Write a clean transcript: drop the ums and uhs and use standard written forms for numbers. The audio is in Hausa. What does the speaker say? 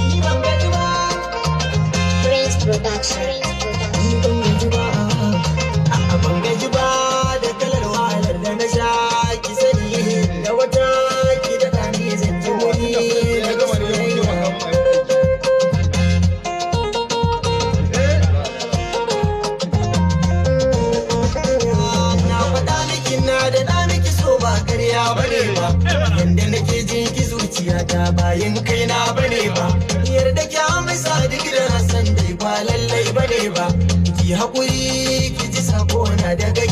Ni ban gaji ba. Prince Production. Ni ban gaji ba. A'a, ban gaji ba da kalar wahalar da na sha. Ki sani da wata ki da ni zan ji wani daga soyayya. Na faɗa miki, na da na miki so, ba karya bane ba. Yanda nake jin ki zuciyata, bayan kai na bane ba. Yarda ki amsa, duk da na san dai ba lallai bane ba. Ki haƙuri, ki ji sako na daga